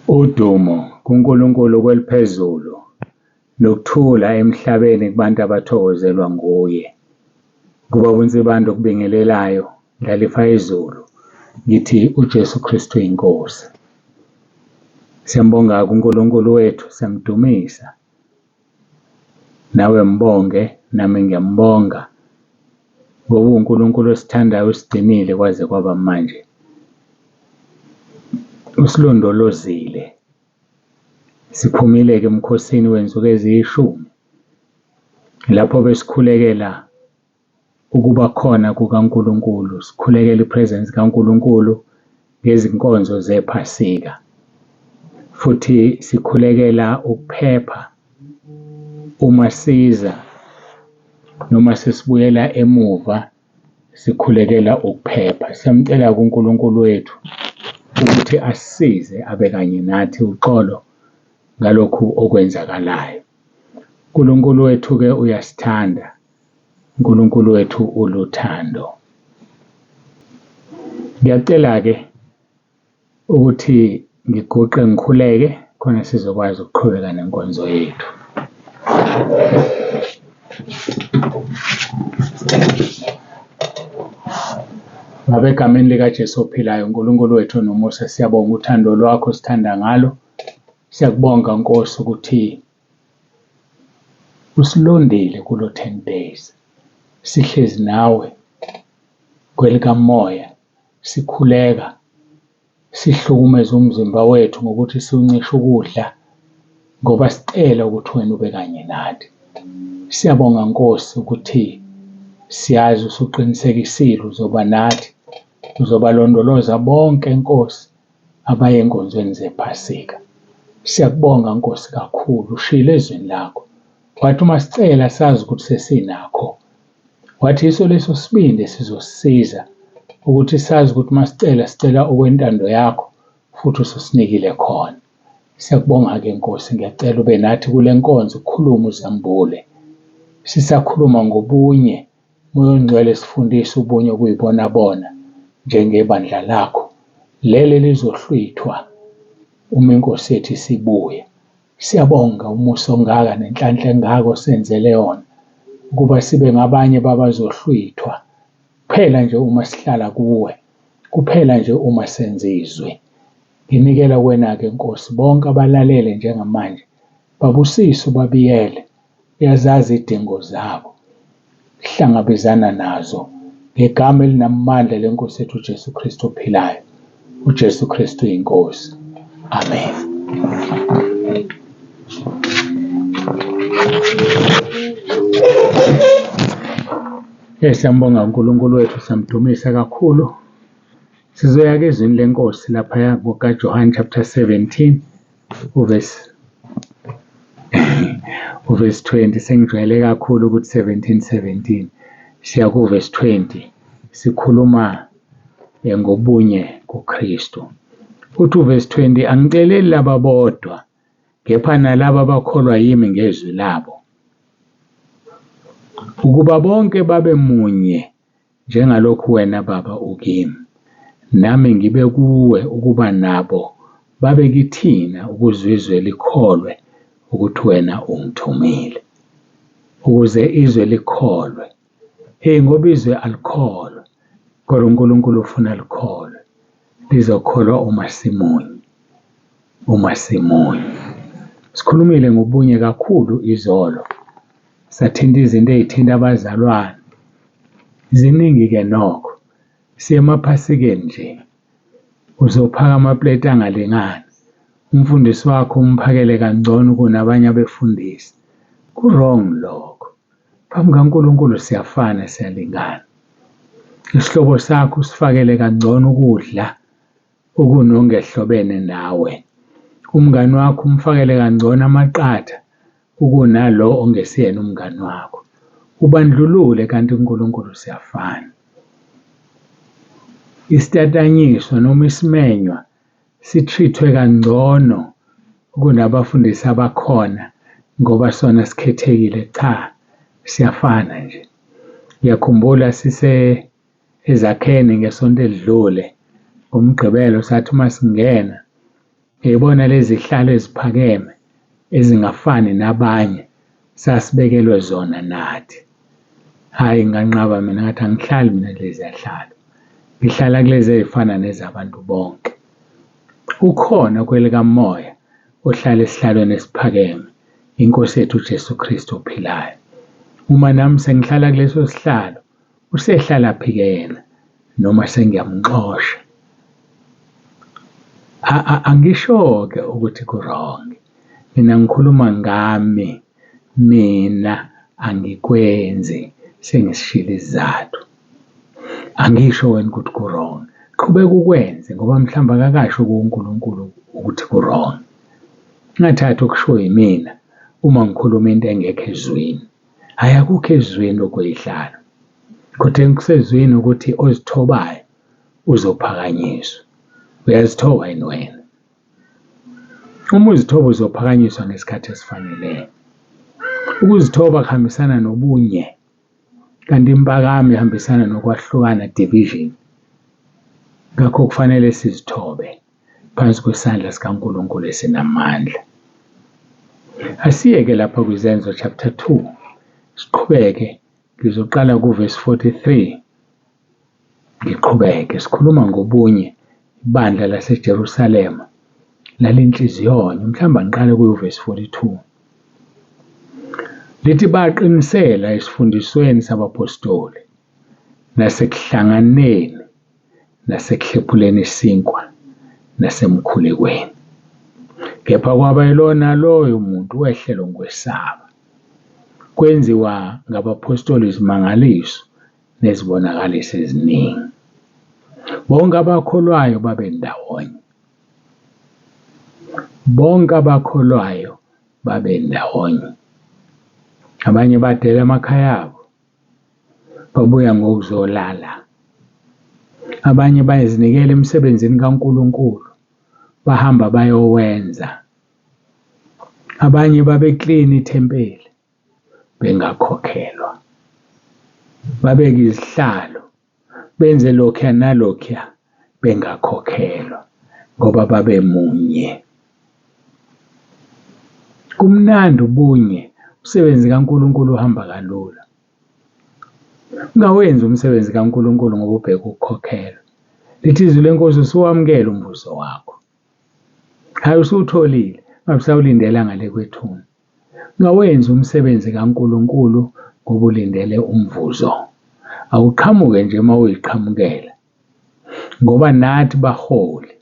Udumo kuNkulunkulu kweliphezulu, nokuthula emhlabeni kubantu abathokozelwa nguye. Kuba uNsibande okubingelelayo, Ndlalifa yezulu, ngithi uJesu Kristu inkosi. Siyambonga uNkulunkulu wethu, siyamdumisa. Nawe mbonge, nami ngiyambonga ngoba uNkulunkulu osithandayo usigcinile kwaze kwaba manje. Usilondolozile. Siphumile-ke emkhosini wey'nsuku eziyishumi lapho besikhulekela ukuba khona kukaNkulunkulu, sikhulekela i-presence kaNkulunkulu ngezinkonzo zephasika. Futhi sikhulekela ukuphepha uma siza noma sesibuyela emuva, sikhulekela ukuphepha. Siyamcela uNkulunkulu wethu ukuthi asisize abe kanye nathi uxolo ngalokhu okwenzakalayo. uNkulunkulu wethu-ke uyasithanda, uNkulunkulu wethu uluthando. Ngiyacela-ke ukuthi ngiguqe ngikhuleke khona sizokwazi ukuqhubeka nenkonzo yethu. Baba, egameni likaJesu ophilayo, uNkulunkulu wethu onomusa, siyabonga uthando lwakho osithanda ngalo. Siyakubonga Nkosi ukuthi usilondile kulo 10 days. Sihlezi nawe kwelikamoya, sikhuleka, sihlukumeze umzimba wethu ngokuthi siwuncishe ukudla ngoba sicela ukuthi wena ube kanye nathi. Siyabonga Nkosi ukuthi siyazi usuqinisekisile uzoba nathi, uzobalondoloza bonke Nkosi abaye enkonzweni zephasika. Siyakubonga Nkosi kakhulu, ushilo ezwini lakho wathi uma sicela sazi ukuthi sesinakho, wathi yiso leso sibindi esizosisiza ukuthi sazi ukuthi uma sicela sicela okwentando yakho futhi ususinikile khona. Siyakubonga-ke Nkosi, ngiyacela ube nathi kule nkonzo, ukhulume uzambule. Sisakhuluma ngobunye, Moya oNgcwele sifundise ubunye okuyibona bona njengebandla lakho leli lizohlwithwa uma inkosi yethu isibuya. Siyabonga umusa ongaka nenhlanhla engaka osenzele yona ukuba sibe ngabanye babazohlwithwa kuphela nje uma sihlala kuwe, kuphela nje uma senza izwi. Nginikela kuwena-ke Nkosi bonke abalalele njengamanje, babusise ubabiyele, uyazazi izidingo zabo, hlangabezana nazo ngegama elinamandla lenkosi yethu uJesu Kristu ophilayo. uJesu Kristu inkosi. Amen. Siyambonga uNkulunkulu wethu, siyamdumisa kakhulu. Sizoya ke ezwini lenkosi laphaya kukaJohane chapter 17 uverse uverse 20. Sengijwayele kakhulu ukuthi 17 17. Siya kuverse 20, sikhuluma ngobunye kuKristu. Uthi uverse 20, angiceleli laba bodwa kepha nalaba abakholwa yimi ngezwi labo, ukuba bonke babe munye njengalokhu wena Baba ukimi, nami ngibe kuwe, ukuba nabo babe kithina, ukuze izwe likholwe ukuthi wena ungithumile. Ukuze izwe likholwe. Hey, ngoba izwe alikholwa, kodwa uNkulunkulu ufuna likholwe. Lizokholwa uma simunye, uma simunye. Sikhulumile ngobunye kakhulu izolo, sathinta izinto ey'thinta abazalwane. Ziningi-ke nokho, siye emaphasikeni nje, uzophaka amapleti angalingani. Umfundisi wakho umphakele kangcono kunabanye abefundisi. Ku-wrong lokho. Phambi kaNkulunkulu siyafana, siyalingana. Isihlobo sakho usifakele kangcono ukudla okunongehlobene nawe. Umngani wakho umfakele kangcono amaqatha ukunalo ongesiyena umngani wakho. Ubandlulule kanti uNkulunkulu siyafana. Isitatanyiswa noma isimenywa sitreat-we kangcono kunabafundisi abakhona ngoba sona sikhethekile. Cha, siyafana nje. Ngiyakhumbula sise ezakheni ngesonto elidlule ngomgqibelo, sathi uma singena Uyayibona lezi zihlalo eziphakeme ezingafani nabanye sasibekelwe zona nathi. Hhayi nganqaba mina ngathi angihlali mina kuleziya y'hlalo, ngihlala kulezi ey'fana nezabantu bonke. Ukhona kwelikamoya ohlala esihlalweni esiphakeme, iNkosi yethu uJesu Kristu ophilayo. Uma nami sengihlala kuleso sihlalo, usehlalaphi-ke yena noma sengiyamxosha? Angisho-ke ukuthi ku-wrong, mina ngikhuluma ngami, mina angikwenzi sengisishilo isizathu. Angisho wena ukuthi ku-wrong, qhubeka ukwenze ngoba mhlawumbe akakasho kuwe uNkulunkulu ukuthi ku-wrong. Ungathathi okushiwo yimina uma ngikhuluma into engekho ezwini. Hhayi, akukho ezwini okwey'hlalo kodwa okusezwini ukuthi ozithobayo uzophakanyiswa. Uyazithoba yini wena? Uma uzithoba uzophakanyiswa ngesikhathi esifaneleyo. Ukuzithoba kuhambisana nobunye kanti impakamo ihambisana nokwahlukana, division. Ngakho kufanele sizithobe phansi kwesandla sikaNkulunkulu esinamandla. Asiyeke lapha kwiZenzo chapter 2 siqhubeke, ngizoqala kuvesi 43 ngiqhubeke. Sikhuluma ngobunye, ibandla laseJerusalema lalinhliziyonye. Mhlawumbe angiqale kuvesi 42. Lithi baqinisela esifundisweni sabapostoli nasekuhlanganeni nasekuhlephuleni isinkwa nasemkhulekweni. Kepha kwaba yilona loyo muntu wehlelwa ngukwesaba. Kwenziwa ngabaphostoli izimangaliso nezibonakaliso eziningi. Bonke abakholwayo babe ndawonye. Bonke abakholwayo babe ndawonye. Abanye badela amakhaya abo, babuya ngokuzolala. Abanye bayazinikela emsebenzini kaNkulunkulu, bahamba bayowenza. Abanye babeklina ithempeli bengakhokhelwa, babeke izihlalo, benze lokhuya nalokhuya bengakhokhelwa ngoba babemunye. Kumnandi ubunye, umsebenzi kaNkulunkulu uhamba kalula. Ungawenzi umsebenzi kaNkulunkulu ngoba ubheke ukukhokhelwa. Lithi izwi lenkosi usuwamukele umvuzo wakho. Hhayi usuwutholile, ungabe usawulindela ngale kwethuna. Ungawenzi umsebenzi kaNkulunkulu ngoba ulindele umvuzo. Awuqhamuke nje uma uyiqhamukela ngoba nathi baholi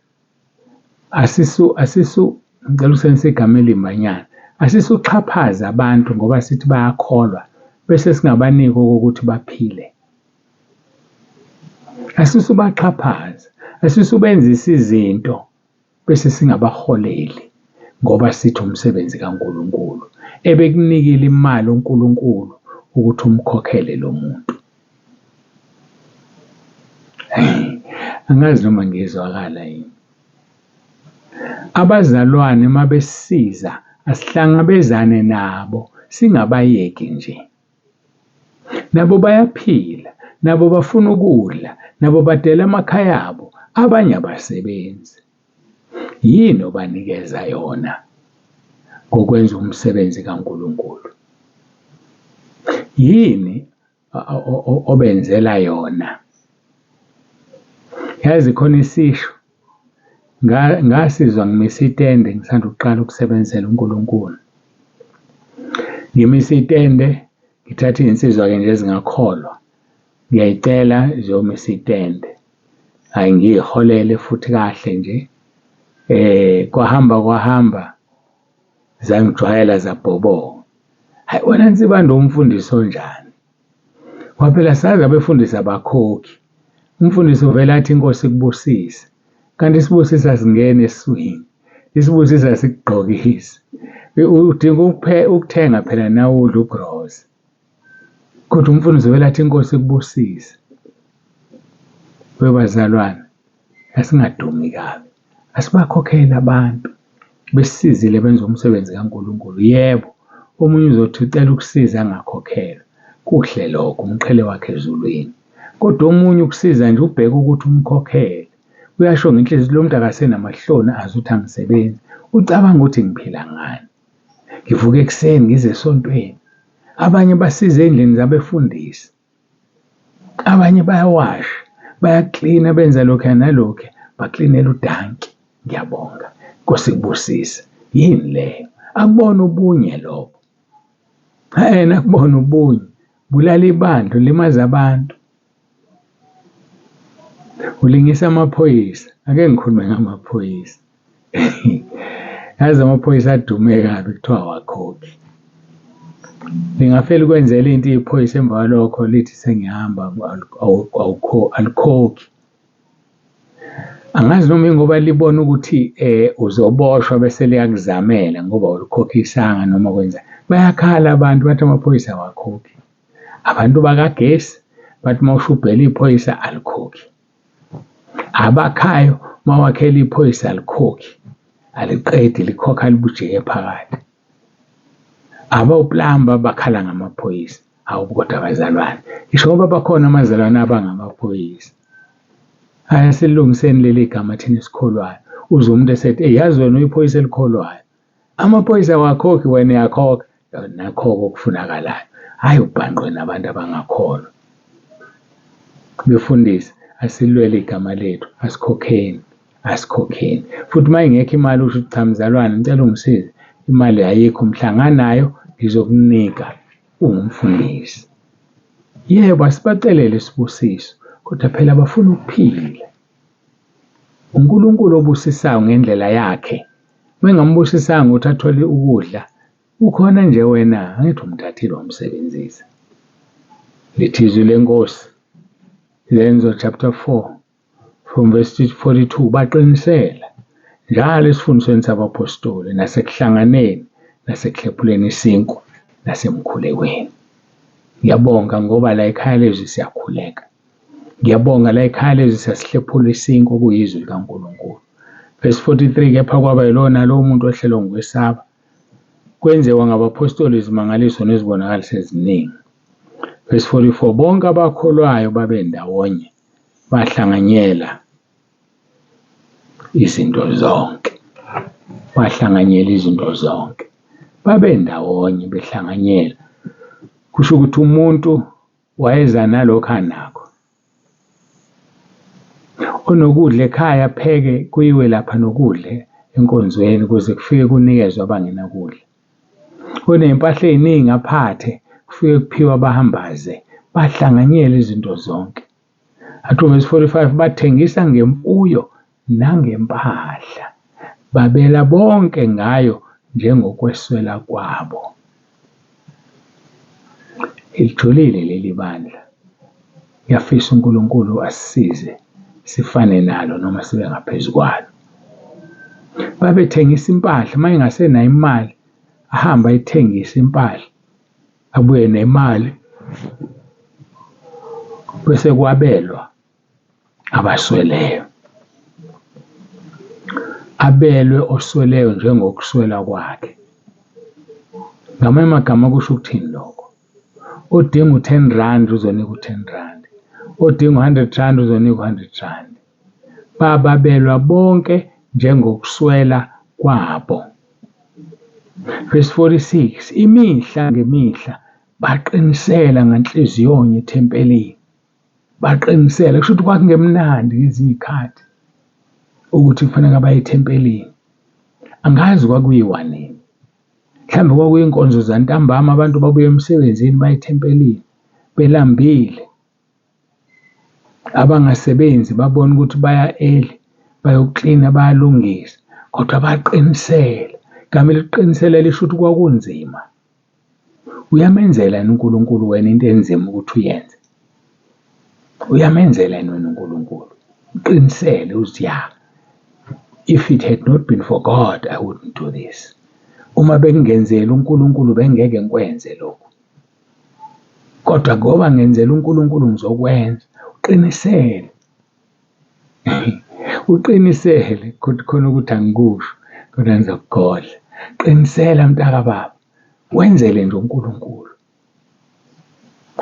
asisu asisu ngicela ukusebenzisa igama elimbanyana asisuxhaphaza abantu ngoba sithi bayakholwa bese singabaniki okokuthi baphile. Asisubaxhaphaza, asisubenzisa izinto bese singabaholeli ngoba sithi umsebenzi kaNkulunkulu. Ebekunikile imali uNkulunkulu ukuthi umkhokhele lo muntu. Angazi noma ngiyezwakala yini. Abazalwane uma besisiza asihlangabezane nabo singabayeki nje. Nabo bayaphila, nabo bafuna ukudla, nabo badela amakhaya abo, abanye abasebenzi. Yini obanikeza yona ngokwenza umsebenzi kaNkulunkulu? Yini obenzela yona? Yazi khona isisho ngasizwa ngimisa itende ngisanda ukuqala ukusebenzela uNkulunkulu. Ngimisa itende ngithathe iy'nsizwa-ke nje ezingakholwa, ngiyayicela ziyomisa itende. Hhayi ngiyiholele futhi kahle nje. Kwahamba kwahamba zangijwayela zabhobonga. Hhayi wena Nsibande umfundisi onjani? Ngoba phela sazi abefundisi abakhokhi. Umfundisi uvele athi inkosi ikubusise. Kanti isibusiso asingeni esiswini, isibusiso asikugqokisi. Udinga ukuthenga phela nawe udle ugroza. Kodwa umfundisi uvele athi inkosi ikubusise. Webazalwane, asingadumi kabi, asibakhokhele abantu besisizile benza umsebenzi kaNkulunkulu. Yebo, omunye uzothi ucela ukusiza angakhokhelwa, kuhle lokho, umqhele wakhe ezulwini. Kodwa omunye ukusiza nje ubheke ukuthi umkhokhele. Uyasho ngenhliziyo lo muntu akasenamahloni azi ukuthi angisebenzi. Ucabanga ukuthi ngiphila ngani? Ngivuka ekuseni ngize esontweni. Abanye basiza ey'ndlini zabefundisi. Abanye bayawasha, bayaklina benza lokhuya nalokhuya, baklinela udanki. Ngiyabonga. Nkosi ikubusise. Yini leyo? Akubona ubunye lobo. Hhena akubona ubunye. Bulala ibandla, ulimaza abantu. Ulingisa amaphoyisa. Ake ngikhulume ngamaphoyisa. Yazi amaphoyisa adume kabi kuthiwa awakhokhi. Lingafela ukwenzela into iphoyisa emva kwalokho lithi sengihamba alikhokhi. Angazi noma ingoba libona ukuthi uzoboshwa bese liyakuzamela ngoba awulikhokhisanga noma kwenzani. Bayakhala abantu bathi amaphoyisa awakhokhi. Abantu bakagesi bathi uma ushubhela iphoyisa alikhokhi. Abakhayo uma wakhela iphoyisa alikhokhi, aliqedi likhokha libujike phakathi. Aboplamba bakhala ngamaphoyisa. Hawu kodwa bazalwane, ngisho ngoba bakhona abazalwane abangamaphoyisa. Hhayi asilungiseni leli gama thina esikholwayo. Uzwe umuntu esethi, eyi yazi wena uyiphoyisa elikholwayo. Amaphoyisa awakhokhi wena uyakhokha. Nakho-ke okufunakalayo. Hhayi ubhanqwe nabantu abangakholwa. Befundisi, asilwele igama lethu, asikhokheni, asikhokheni. Futhi uma ingekho imali usho ukuthi cha mzalwane ngicela ungisize, imali ayikho mhla nganayo ngizokunika ungumfundisi. Yebo, asibacelele isibusiso, kodwa phela bafuna ukuphila. UNkulunkulu obusisayo ngendlela yakhe, uma engambusisanga ukuthi athole ukudla, ukhona nje wena, angithi umthathile wamsebenzisa. Lithi izwi lenkosi, Zenzo chapter 4 from verse 42, baqinisela njalo esifundisweni sabaphostoli nasekuhlanganeni nasekuhlephuleni isinkwa nasemkhulekweni. Ngiyabonga ngoba la ekhaya lezwi siyakhuleka. Ngiyabonga la ekhaya lezwi siyasihlephula isinkwa okuyizwi likaNkulunkulu. Verse 43, kepha kwaba yilowo nalowo muntu ohlelwa ngukwesaba. Kwenziwa ngabaphostoli izimangaliso nezibonakaliso eziningi. Verse 44, bonke abakholwayo babendawonye bahlanganyela izinto zonke. Bahlanganyela izinto zonke. Babendawonye behlanganyela. Kusho ukuthi umuntu wayeza nalokho anakho. Onokudla ekhaya apheke kuyiwe lapha nokudla enkonzweni ukuze kufike kunikezwe abangenakudla. Oney'mpahla ey'ningi aphathe kufike kuphiwe abahambaze, bahlanganyele izinto zonke. Athi uvesi 45 bathengisa ngemfuyo nangempahla, babela bonke ngayo njengokweswela kwabo. Lijulile leli bandla. Ngiyafisa uNkulunkulu asisize sifane nalo noma sibe ngaphezu kwalo. Babethengisa impahla, uma engasenayo imali ahambe ayithengise impahla, abuye nemali bese kwabelwa abasweleyo. Abelwe osweleyo njengokuswela kwakhe. Ngamanye amagama kusho ukuthini lokho? Odinga u-ten rand uzonikwa u-ten rand, odinga u-hundred rand uzonikwa u-hundred rand. Bababelwa bonke njengokuswela kwabo. Verse 46, imihla ngemihla baqinisela nganhliziyonye ethempelini. Baqinisela, kusho ukuthi kwakungemnandi ngezinye iy'khathi ukuthi kufanele baye ethempelini. Angazi kwakuyiwa nini. Mhlawumbe kwakuyinkonzo zantambama abantu babuya emsebenzini baye ethempelini belambile. Abangasebenzi babona ukuthi baya early bayoklina bayalungisa kodwa baqinisela. Igama eliqinisela lisho ukuthi kwakunzima. Uyamenzela yini uNkulunkulu wena into enzima ukuthi uyenze? Uyamenzela yini wena uNkulunkulu? Uqinisele uthi ya, if it had not been for God, I wouldn't do this. Uma bekungenzeli uNkulunkulu bengeke ngikwenze lokhu. Kodwa ngoba ngenzela uNkulunkulu ngizokwenza. Uqinisele. Uqinisele khona ukuthi angikusho kodwa ngizokugodla. Qinisela mntakababa. Wenzele nje uNkulunkulu.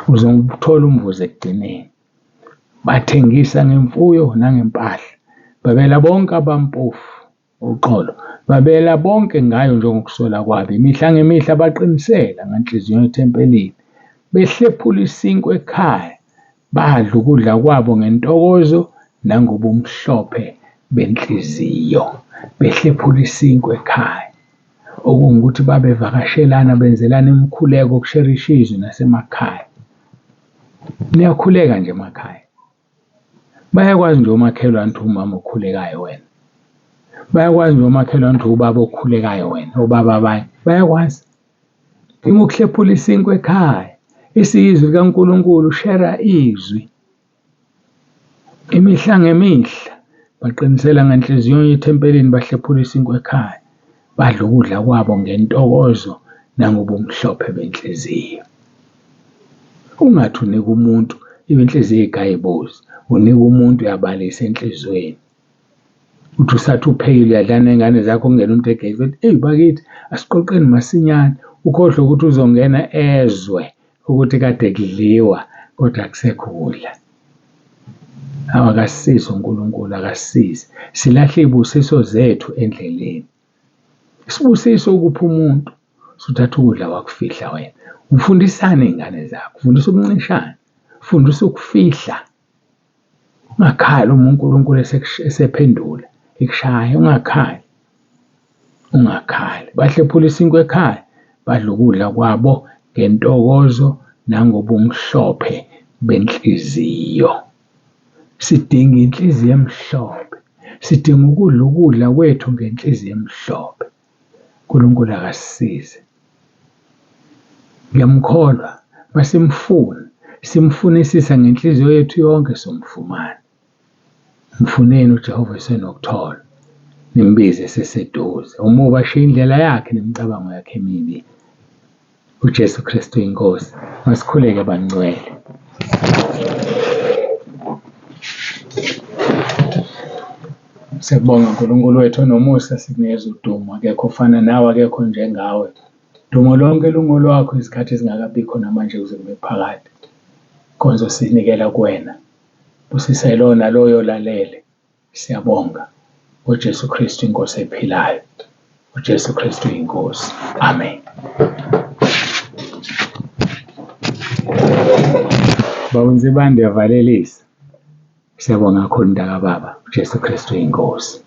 Uzowuthola umvuzo ekugcineni. Bathengisa ngemfuyo nangempahla. Babela bonke abampofu uxolo, babela bonke ngayo njengokuswela kwabo. Imihla ngemihla baqinisela nganhliziyo ethempelini, behlephula isinkwa ekhaya, badla ukudla kwabo ngentokozo nangobumhlophe benhliziyo. Behlephula isinkwa ekhaya, okungukuthi babevakashelana benzelana imikhuleko, kusherisha izwi nasemakhaya. Niyakhuleka nje emakhaya, bayakwazi nje omakhelwane ukuthi umama okhulekayo wena, bayakwazi nje omakhelwane ukuthi ubaba okhulekayo wena, obaba abanye bayakwazi. Ngokuhlephula isinkwa ekhaya, isizwi likaNkulunkulu, shera izwi imihla ngemihla. Baqinisela ngenhliziyo ethempelini, bahlephula isinkwa ekhaya, badla ukudla kwabo ngentokozo nangobumhlophe benhliziyo. Ungathi unika umuntu ibe inhliziyo igaya ibozi, unika umuntu uyabalisa enhliziyweni. Uthi usathi uphekile uyadlala ney'ngane zakho kungene umuntu egate bethi, eyi bakithi asiqoqeni masinyane, ukhohlwe ukuthi uzongena ezwe ukuthi kade kudliwa kodwa akusekho ukudla. Hawu, akasisize uNkulunkulu, akasisize. Silahle iy'busiso zethu endleleni. Isibusiso ukupha umuntu, usuthatha ukudla wakufihla wena. Ufundisani iy'ngane zakho? Ufundisa ukuncishana, ufundisa ukufihla. Ungakhali uma uNkulunkulu esephendula ekushaya, ungakhali, ungakhali. Bahlephula isinkwa ekhaya, badla ukudla kwabo ngentokozo nangobumhlophe benhliziyo. Sidinga inhliziyo emhlophe, sidinga ukudla ukudla kwethu ngenhliziyo emhlophe. uNkulunkulu akasisize. Ngiyamkholwa, masimfuna, simfunisisa ngenhliziyo yethu yonke somfumana. Mfuneni uJehova esenokuthola, nimbize eseseduze. Umubi ashiye indlela yakhe nemicabango yakhe emibi. UJesu Kristu inkosi. Masikhuleke bangcwele. Siyakubonga Nkulunkulu wethu onomusa, sikunikeza udumo. Akekho ofana nawe, akekho njengawe. Dumo lonke lungolwakho izikhathi ezingakabikho namanje kuze kube phakade. Inkonzo siyinikela kuwena. Busisa yilowo naloyo olalele. Siyabonga ngoJesu Kristu inkosi ephilayo. UJesu Kristu inkosi. Amen. Baba uNsibande uyavalelisa. Siyabonga kakhulu mntakababa. uJesu Kristu inkosi.